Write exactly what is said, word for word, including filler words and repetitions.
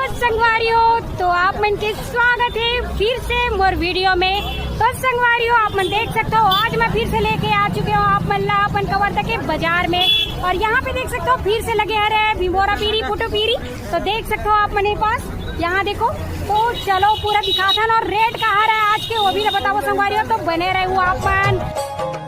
संगवारी हो, तो आप मन के स्वागत है फिर से मोर वीडियो में। तो संगवारी हो, आप मन देख सकते हो, आज मैं फिर से लेके आ चुके हूँ आप मन ला अपन कवर्धा के बाजार में। और यहाँ पे देख सकते हो, फिर से लगे हरे भिंभोरा पीरी, पुटू पीरी। तो देख सकते हो आप मन के पास, यहाँ देखो। तो चलो पूरा दिखाथन, और रेट का हरे आज के वो भी ना बताओ संगवारी हो, तो बने रहो आप मन।